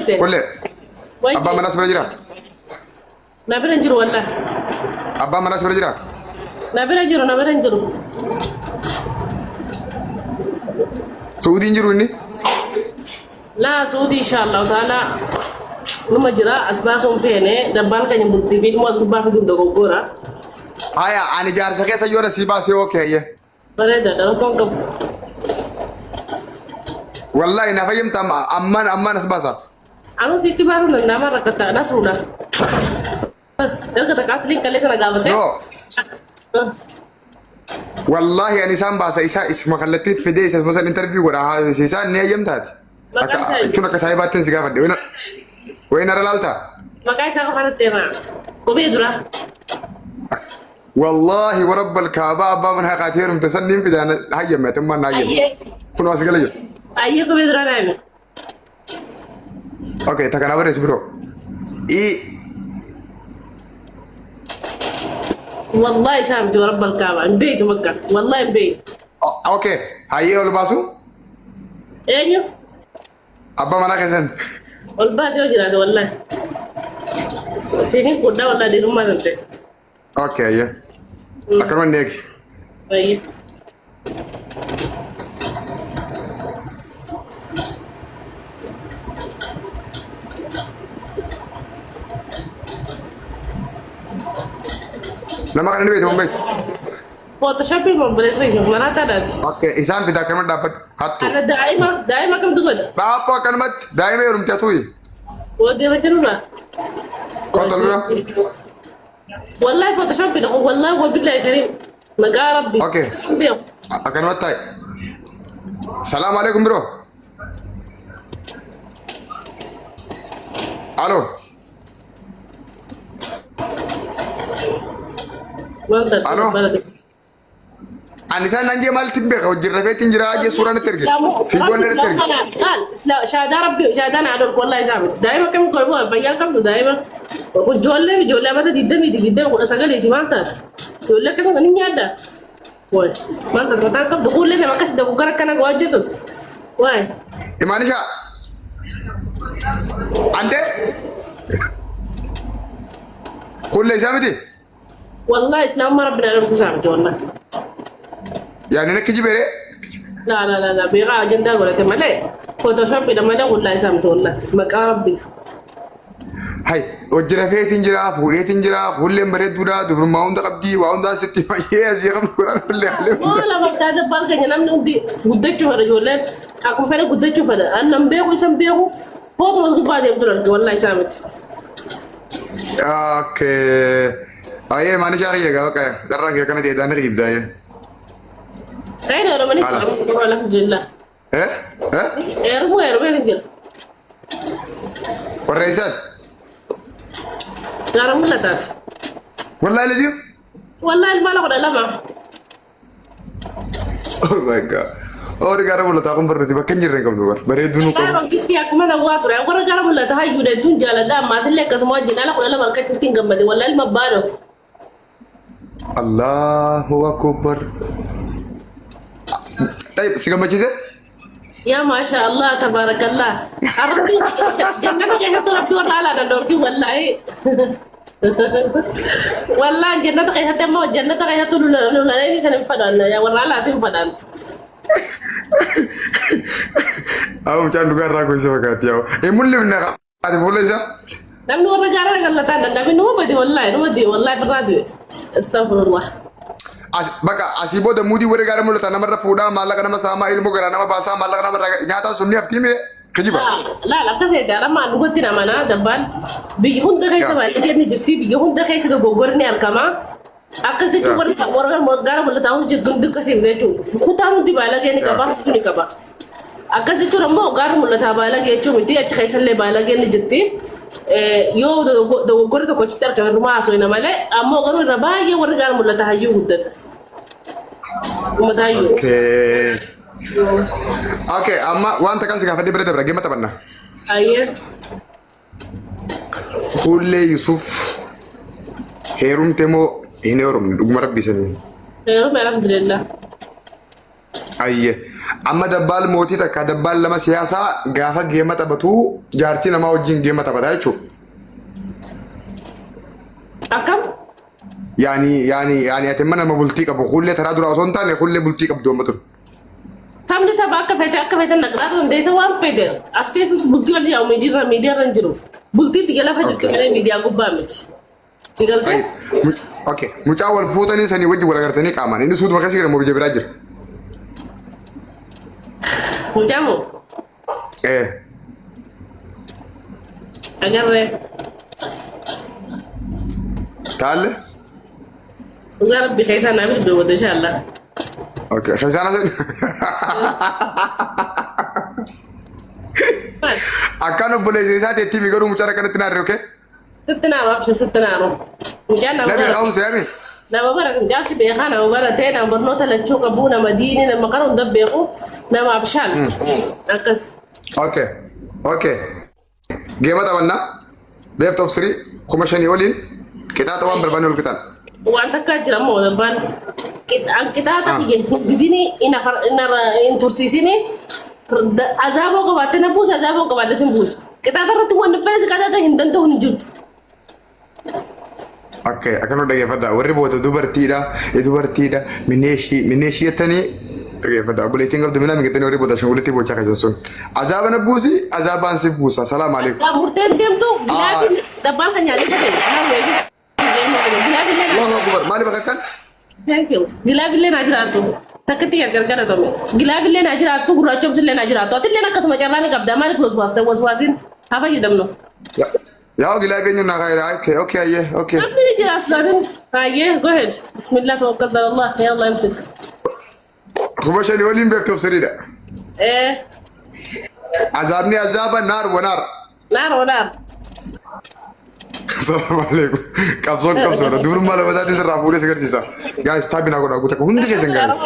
jette? Kullee. Abbaan manaas bira jira. Na bira hin jiru wallahi. Abbaan manaas bira jira. Na bira jiru, na bira hin jiru. Suudiin jiru inni. Laa Suudii inshallah taala numa jira as baasuun feene dabbaan keenya bultii fi ilmoo as gubbaa fiduun dogoggora. Haya ani jaarsa keessa yoo na sii baasee okay hayyee. Bareedaadha rakkoon qabu. Wallahi na fayyamta amma ammaan ammaan as baasa. Anuu sichi baasuun danda'ama rakkataa nasruudha. Bas erga takka asliin kalee sana gaafate. No wallahi ani isaan baasa isaa isuma kallattii fidee isa san interview godha haa isaan ni hayyamtaati. Maqaan Akka isaa eenyu? jechuun akka saahibaattiin si gaafadhe. Wayina irra laaltaa? Maqaa isaa qofa natti himaa. Kophee duraa. Wallaahi warabbal kaabaa abbaa mana haqaati heerumte san niin fidaan hayyame atummaan na hayyame. Ayyee. Kun as gala jira. Ayyee kophee duraa naa himi. Okay, ta kana barreessi biroo. I Wallahi isaa miti warabbal kaabaa hin beeytu bakka. Wallahi hin beeytu. Okay, hayyee ol baasu Eenyu? abbaa manaa keessan. Ol baasee yoo jiraate wallahi. Siifin qudhaa wallahi dhiirummaa kan ta'e. Okay, hayyee. Akkanuma inni eegi. Baay'ee. Nama kana ni beektu hin beektu. Photoshopii obboleessa keenya maraa taadhaati. Okay, isaan fidaa akkanuma dhaabbadhu. Hattu. Ana daa'ima daa'ima kamtu godha? Dhaabboo akkanumatti daa'ima heerumte hatuuyi. Booddee jirurra. Kottu ol bira. Wallahi Photoshopii dha wallahi wabillahi karim. Maqaa rabbi. Okay. Beeku. Akkanumatti taa'i. Salaam alaikum biroo. Alo. Maal taate? Alo. Ani isaan nan jee maaltti beeka hojii rafeetti jira jee suuraa natti erge. Fiigoon natti erge. Shaadaa rabbi shaadaan haadha wallahi isaa miti. Daa'ima akkam godhu fayyaan qabdu daa'ima. Ijoollee ijoollee amata digdamiiti digdami kudha sagaliiti maal taate? Ijoollee akkasuma kan hin nyaadda. Waay maal taate mataan qabdu kuullee nama akkas dogoggora akkana hojjetu. Waay. Imaanisha. Ante. Kuullee isaa miti. Wallahi islaamummaa rabbi na dhorku isaa miti wallahi. Yaani na kijibere. La la la la beekaa ajandaa godhate malee Photoshopidha malee wallahi isaa miti wallahi maqaa rabbi. Hay hojii rafeetiin jira fuudheetiin jira fuulleen bareedduudha dubrummaa hunda qabdii waa hundaa sitti fayyee asii qabdu godhan fuullee haallee hunda. Maala bakka dabbaan keenya namni hundi guddachuu fedha ijoolleen akkuma fedhe guddachuu fedha. Annan beeku isan beeku footuma gubbaa deemtu darbe wallahi isaa miti. Okay. Ayyee maanishaa kiyya gaafa qaya carraan kee akkana ta'e daandii kijibda ayyee. Ayina Oromanii Ala. jira alhamdulillah. Eh? Eh? Heerumuu heerumee ni jira. Warra eessaati? Gaara mul'ataati. Wallaahi lazii? Wallahi ilmaana 12. Oh my god. Warri gaara mul'ataa kun barreetti bakka hin jirre hin qabnu bar. Bareedduu nu Wallahi qabu. mangistii akkuma dhawwaa ture. Warra gaara mul'ata hayyuu hedduun jaaladha. Ammaas illee akkasuma wajjin ala 12 harkachuutti hin gammade. Wallahi ilma baadho. Allahu akbar. Tayyib si gammachiise? Yaa maasha Allah tabaarakallah. Rabbi jannata keessatti rabbi warra alaa dandorki wallahi. Wallahi jannata keessatti ammoo jannata keessatti lulanii sana hin fadhaan yaa warra alaati hin fadhaan. Awwa mucaan dhugaa irraa gosa fakkaatti yaa'u. Hin mul'ifne ati fuula isaa. Namni warra gaara gallataan danda'ame numa bade wallahi numa du'e wallahi birraa du'e. Astaghfirullah. Bakka asii booda muudii warri gaara mul'atan namarra fuudhaa maallaqa nama saamaa ilmoo garaa nama baasaa maallaqa namarra nyaataa sun ni haftii mire kijiba. Laal akkas jedhe amma dhugatti namanaa dabbaan biyya hunda keessa baay'ee ni jirti biyya hunda keessa dogoggorri ni argama. Akkas jechuun warra warra gaara mul'ataa hundi hundi akkasii miti jechuudha. Kutaan hundi baalagee ni qaba hundi ni qaba. Akkas jechuun ammoo gaara mul'ataa baalagee jechuun miti achi keessallee baalagee ni jirti. Yoo dogoggorri tokko achitti argame irrumaa haasofna malee ammoo garuu irra baay'ee warri gaara mul'ataa hayyuu guddata. Uummata hayyuu. Okay. Okay, amma wanta kan si gaafadhee bira dabra geema taphanna. Ayyee. Kuullee Yusuf heerumte moo hin heerumne dhuguma rabbii sanii. Heerume alhamdulillah. Ayye. Amma dabbaal mootii takka dabbaal lama siyaasaa gaafa geema taphatu jaartii namaa wajjin geema taphata jechuudha. Akkam? Yaani yaani yaani ati mana nama bultii qabu kullee taraa duraa osoo hin taane kullee bultii qabdu amma tun. Taphni tapha akka fete akka fete naqxaa dandeessa waan fete as keessatti bultii wal yaa'u miidiyaa miidiyaa irra hin jiru. Bultii itti lafa jirtu malee miidiyaa gubbaa miti. Si galtee? Okay. Mucaa wal fuutanii sanii wajjin wal agartanii qaamaan inni suutuma keessa jira moo biyya biraa jira? Mucaa moo? Eh. Agarree. Taalle? Dhugaa rabbi keessaa naa bira dubbata inshallah. Okay. Keessaan haasa'in. Akkaan obboleessa isaati itti himi garuu mucaan akkanatti naarre okay? Sitti naa baafchu sitti naa ru. Mucaan nama Nabi barate. qaawun seeyami. Nama barate mucaan si beekaa nama baratee nama barnoota lachuu qabu nama diini nama kana hunda beeku nama abshaal. Akkas. Okay. Okay. Geema taphannaa. Left of three 5,000 oliin qixaaxa waan barbaanne ol qixaan. Waan takkaa jira immoo dabbaan qixaaxa kiyya hin didini hin tursiisini azaaboo qabaatte na buusa azaaboo qabaatte sin buusa. Qixaaxa irratti waan fedhe si qixaaxa hin danda'u hin jirtu. Akka akkana dhaggeeffadhaa warri booda dubartiidha dubartiidha mineeshii mineeshii jettanii dhaggeeffadhaa obboleettiin qabdu minaa miqixanii warri booda ashangulitti boochaa keessan sun azaaba na buusi azaabaan si buusa salaam alaikum. Yaa murteen deemtu gilaabiin dabbaan kan nyaatee fedhe gilaabiin Allahu akbar maali bakka akkan? Thank you. Gilaabillee naa jiraattu. Takkatti gargar galatome. Gilaabillee naa jiraattu gurraachomsillee naa jiraattu. Atillee akkasuma carraa ni qabda. Maaliif waswaasta waswaasiin haa fayyadamnu. Yaa gilaabii eenyu naa kaayira okay okay ayyee okay. Namni ni jira sodaatin. Hayyee go ahead. Bismillah tawakkal ala Allah. Ya Allah imsik. 5,000 oliin beektuuf siriidha. Eh Azaabni azaaba naar wa naar. Naar wa naar. Salaamu alaikum. Qabsoon qabsoodha. Dubrummaa lama isaatiin sirraa fuudhee si garsiisa. Guys, taapii naa godhaa guutaa hundi keessan guys.